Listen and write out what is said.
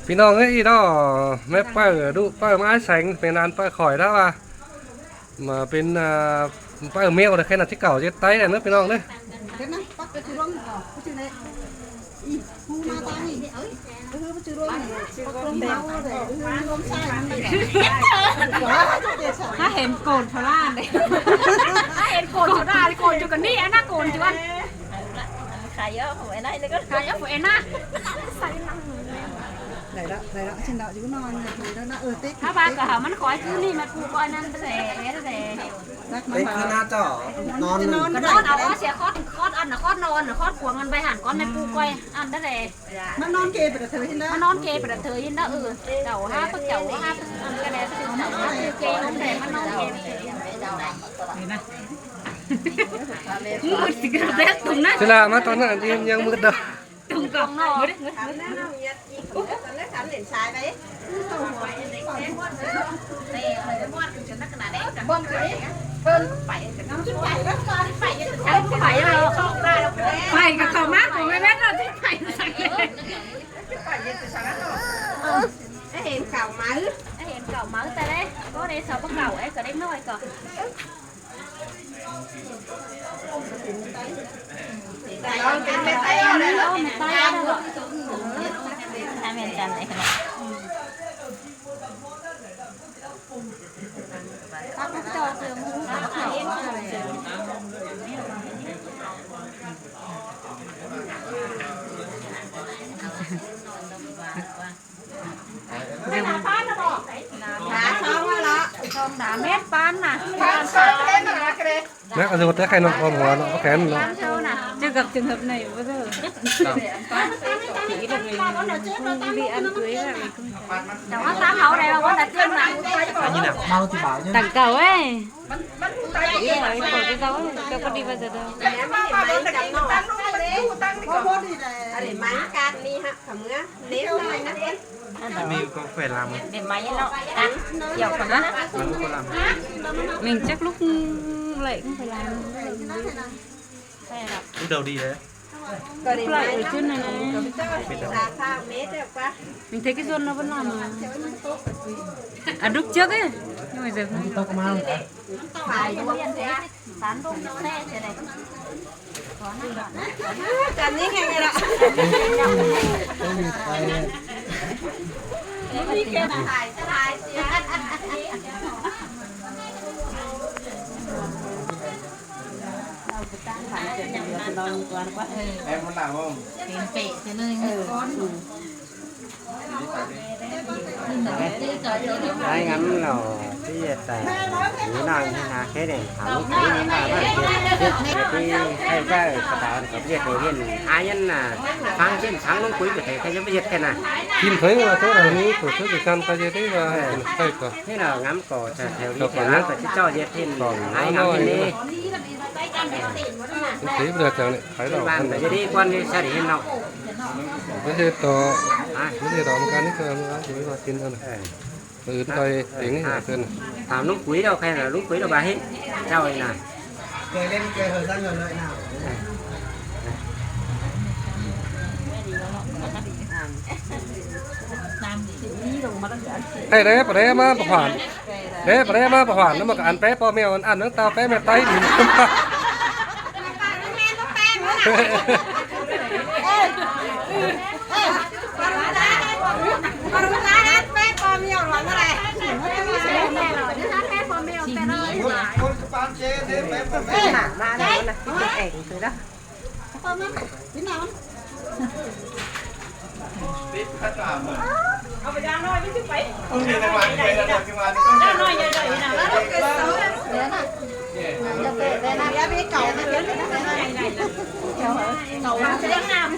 ພີ່ນ້ອງເອີຍເນາະ ແມ່ເປີ້ນດຸເປີ້ນມາອ້າຍແສງ ເປັນອັນເປີ້ນຂ້ອຍແລ້ວວ່າ ມາເປັນ ອ່າ ເປີ້ນແມວແລ້ວ ແຄ່ນັ້ນຊິເກົ່າເຈັດໄຕແລ້ວເນາະ ພີ່ນ້ອງເດີ. ເຫັນນະ ປັກໄປຄືດວງນີ້ກໍຄືຊິໄດ້ ອື ຮູ້ມາຕານີ້ ຄືຄືມັນຈື່ລວມນີ້ ປາກລວມເຮົາເດ້ ຄືລວມຊາຍມັນນີ້ ຖ້າເຫັນໂກນໂທລາເດ້ ຖ້າເຫັນໂກນໂທລາ ໂກນຢູ່ກັນນີ້ ອັນນັ້ນໂກນຢູ່ອັນ ຂາຍເຍາະຂອງໄອ້ນາຍ ແລ້ວກໍຂາຍເຍາະຂອງໄອ້ນາຍ ໄດ້ລະ ໄດ້ລະ ຊິນດາຢູ່ນອນຢູ່ແລ້ວນະ ເອີ ເຕັກ ຖ້າວ່າກໍຫາມັນຄອຍຄືນີ້ ມັນປູກອຍນັ້ນແຫຼະ ແຫຼະ ເຕັກຄືໜ້າຈໍ ນອນ ນອນ ກໍນອນເອົາເສຍ ຄອດ ຄອດອັນນະ ຄອດນອນນະ ຄອດຂວາງອັນໄປຫັ້ນກ່ອນ ແມ່ນປູກອຍອັນນັ້ນແຫຼະ. ມັນນອນເກໄປແຕ່ເທີຍຫັ້ນເດີ ມັນນອນເກໄປແຕ່ເທີຍຫັ້ນເດີ ເອີ ເຈົ້າຫາພວກເຈົ້າຫາອັນກະແດ ເຈົ້າຫາເກນອນແດ ມັນນອນເກໄປແຕ່ເທີຍ ນີ້ນະ ມືດຊິກະແບກຕົງນັ້ນ ເວລາມາຕອນນັ້ນຍັງ ຍັງມືດເດີ ຕົງກ່ອງເນາະ ໄປກໍເຂົ້າມາຂອງແມ່ແມ່ນເນາະ ໄປ ເຫັນເກົ່າມາ ເຫັນເກົ່າມາແຕ່ໃດ ກໍໄດ້ສາວເກົ່າ ໄອ້ກໍເດັກນ້ອຍກໍ ເດີມ ຫາຊອງແລ້ວເນາະ ຊອງດາແມ່ນປານນະ ປານຊອງເດ້ນະ ແມ່ກໍຊິວ່າແຕ່ໄຂ່ນອກອ້ອມຫົວເນາະ ແຂນເນາະ ປານເຈົ້ານະ ຈື່ກັບຈຶ່ງເຮັດໃນບໍ່ເດີ ເຈົ້າວ່າຕາມເຮົາໄດ້ວ່າແຕ່ເຈົ້ານະ ເມົາຊິບາວຢູ່ ຕາມເກົ່າເອີຍ ເຈົ້າກໍດີວ່າຈະເດີ ອັນນີ້ໄມ້ກາດນີ້ຮະ ຂະເມືອ ນີ້ກໍແຂວນລາວ ເດໄມ້ເນາະ ກ່ຽວກັນນະ ມັນໂຄລາມ ແມ່ງຈັກລູກແຫຼະ ໄປລາວ ລູກດອກດີເດ້ ກໍໄດ້ໄມ້ເນາະ ສາມສິບເມດແລ້ວກວ່າ ມັນເທກິຊົນເນາະ ເພິ່ນວ່າມາ ອະດຸກເຈິກເອີຍ ຍັງບໍ່ເຈິກ ຕົກມາ ສານລົງແທ້ໆ ຈານນີ້ແຮງເລີຍລະ ເປັນເປະເລີຍ ໄດ້ງາມເນາະ ທີ່ເຮັດແຕ່ ນີ້ນາງຫາແຄ່ນີ້ ຖາມລູກນີ້ມາ ທີ່ໃຫ້ເຈົ້າສະບາຍ ກໍເຮັດໃຫ້ເຫັນ ອາຍອັນນ່າ ຟັງເຊັ່ນ ຟັງລົງປຸຍ ກໍໃຫ້ຂະຫຍັນໄປເຮັດແຄ່ນະ ກິນເຖິງວ່າ ເຖິງອັນນີ້ ກໍຄືກັນ ກໍຈະໄດ້ວ່າ ເອີ ໃຫ້ກໍ ນີ້ນະ ງາມ ກໍຈະແຖວນີ້ແຖວນັ້ນກໍຊິເຈົ້າເຮັດເຫັນ ໃຫ້ງາມເຫັນເດ້ ຊິເຫຼືອຈັ່ງນີ້ ໃຜດອກ ມັນກໍຈະດີກວ່ານີ້ ໃສ່ເຫັນເນາະ ບໍ່ເຮັດຕໍ່ ບໍ່ເຮັດດອກ ມັນກໍນີ້ຄືວ່າຊິວ່າກິນເທົ່ານັ້ນ ເອີ ອື່ນໄປເອງນີ້ເພິ່ນ ຖາມລຸງປຸຍດອກ ໃຜລະລຸງປຸຍດອກວ່າເຮັດ ເຈົ້ານີ້ນະ ເຄີຍເຫຼັ້ນເຄີຍເຮີຊັ້ນເລີຍນະ ໃຫ້ໄດ້ປະເດມາປະຜ່ານ ເດ້ປະເດມາປະຜ່ານ ແລ້ວມັນກໍອັນແປະພໍ່ແມ່ ອັນ ອັນນັ້ນຕາແປະແມ່ໄຕ້ດີ ມາແລ້ວນະ ເອົາໄປຢ່າງໜ້ອຍມັນຊິໄປ ຢ່າງໜ້ອຍ ຢ່າໄປເກົາ ເກົາ ເກົາ ເຂົາເຈົ້າງາມ